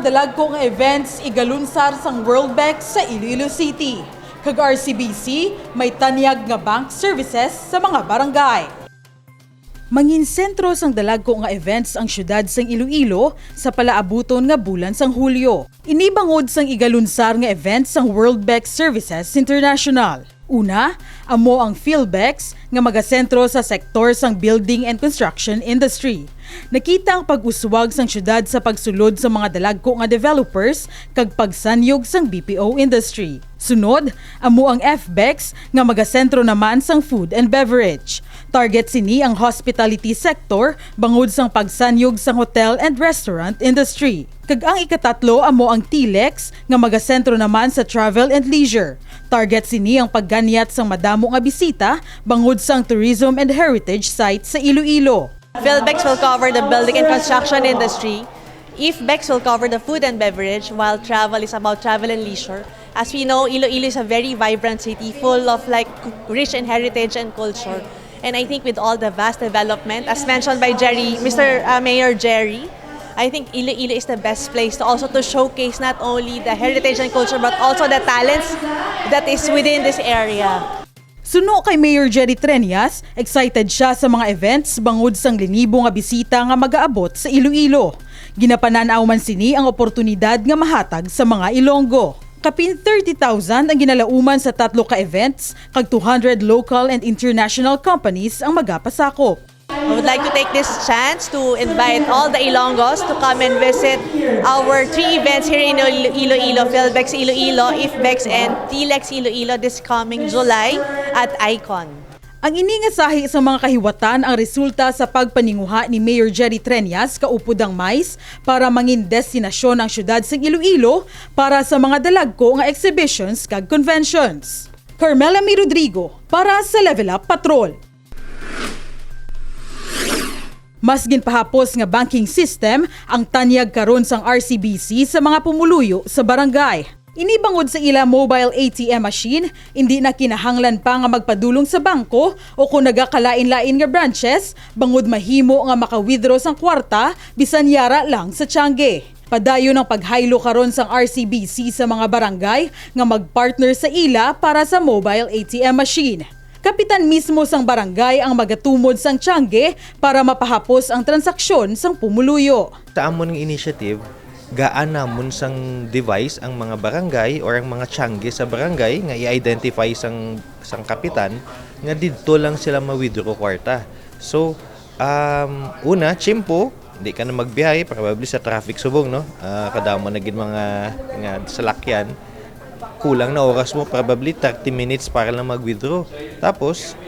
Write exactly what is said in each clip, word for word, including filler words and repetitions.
Dalagko nga events igalunsar sang World Bank sa Iloilo City, kag R C B C may tanyag nga bank services sa mga barangay. Manginsentro sang dalagko nga events ang siyudad sang Iloilo sa palaabuton nga bulan sang Hulyo. Ini bangod sang igalunsar nga events sang World Bank Services International. Una, amo ang PhilBex nga magasentro sa sektor sang building and construction industry. Nakita ang pag-uswag sang siyudad sa pagsulod sa mga dalagko nga developers kag pagsanyog sang B P O industry. Sunod, amo ang FBEX nga magasentro naman sang food and beverage. Target sini ang hospitality sector bangod sang pagsanyog sang hotel and restaurant industry. Kag ang ikatatlo amo ang TLEX nga magasentro naman sa travel and leisure. Target sini ang pagganyat sang madamo nga bisita bangod sang tourism and heritage site sa Iloilo. PhilBex will cover the building and construction industry. IFBEX will cover the food and beverage, while travel is about travel and leisure. As we know, Iloilo is a very vibrant city full of, like, rich in heritage and culture. And I think with all the vast development, as mentioned by Jerry, Mister uh, Mayor Jerry, I think Iloilo is the best place to also to showcase not only the heritage and culture but also the talents that is within this area. Suno kay Mayor Jerry Treñas, excited siya sa mga events bangod sang linibo nga bisita nga magaabot sa Iloilo. Ginapanan-aw man sini ang oportunidad nga mahatag sa mga Ilonggo. Kapin thirty thousand ang ginalauman sa tatlo ka events, kag two hundred local and international companies ang magapasakop. I would like to take this chance to invite all the Ilonggos to come and visit our three events here in Ilo- Iloilo, PhilBex Iloilo, IFBEX, and TLEX Iloilo this coming July at Icon. Ang ini nga sahi sa mga kahiwatan ang resulta sa pagpaninguha ni Mayor Jerry Treñas kaupod ang MICE para mangin destinasyon ang siyudad sang Iloilo para sa mga dalagko nga exhibitions kag conventions. Carmela May Rodrigo para sa Level Up Patrol. Mas ginpahapos nga banking system ang tanyag karon sang R C B C sa mga pumuluyo sa barangay. Ini bangod sa ila mobile A T M machine, indi na kinahanglan pa nga magpadulong sa bangko o kon nagakalain-lain nga branches, bangod mahimo nga maka-withdraw sang kwarta bisan yara lang sa tiangge. Padayon ang paghaylo karon sang R C B C sa mga barangay nga mag-partner sa ila para sa mobile A T M machine. Kapitan mismo sang barangay ang magatumod sang tiangge para mapahapos ang transaksyon sang pumuluyo. Sa amon nga initiative, gaan namon sang device ang mga barangay or ang mga tiangge sa barangay nga i-identify sang, sang kapitan nga didto lang sila ma-withdraw kwarta. So, um, una, tiyempo, di ka na magbiyahe, probably sa traffic subong, no? Ah, kadamo na gid mga nga salakyan. Kulang na oras mo, probably thirty minutes para lang mag-withdraw. Tapos,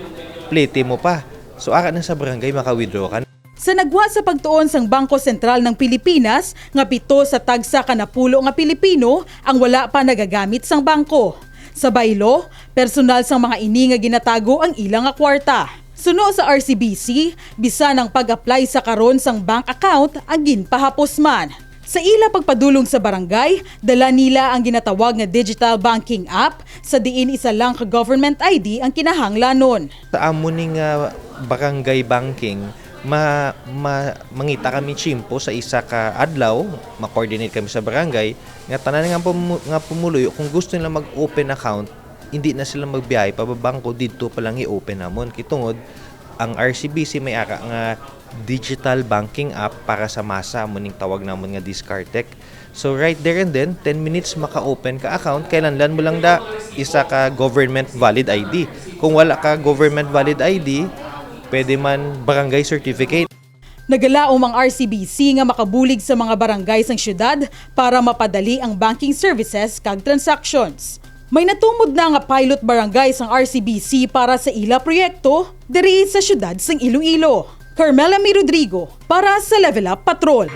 plete mo pa. So, ara na sa barangay, maka-withdraw ka na. Sa nagwa sa pagtuon sang Bangko Sentral ng Pilipinas nga pito sa tagsa ka napulo nga Pilipino ang wala pa nagagamit sang bangko. Sa baylo, personal sang mga ini nga ginatago ang ila nga kwarta. Suno sa R C B C, bisan ang pag-apply sa karon sang bank account ang ginpahapos man. Sa ila pagpadulong sa barangay, dala nila ang ginatawag nga digital banking app, sa diin isa lang ka government I D ang kinahanglanon. Sa amo ni nga barangay banking, ma-, ma-, mangita kami tiyempo sa isa ka adlaw, ma-coordinate kami sa barangay, nga tanan nga pumu-, nga pumuluyo, kung gusto nila mag-open account, hindi na sila magbiyahe pa ba bangko, didto pa lang i-open namon. Kay tungod, ang R C B C may ara nga digital banking app para sa masa, amo ning tawag namon nga Discartech. So right there and then, ten minutes maka-open ka account, kinahanglan mo lang da isa ka government valid I D. Kung wala ka government valid I D, pwede man barangay certificate. Nagalaom ang R C B C nga makabulig sa mga barangay sang siyudad para mapadali ang banking services kag transactions. May natumod na nga pilot barangay sang R C B C para sa ila proyekto diri sa siyudad sang Iloilo. Carmela May Rodrigo para sa Level Up Patrol.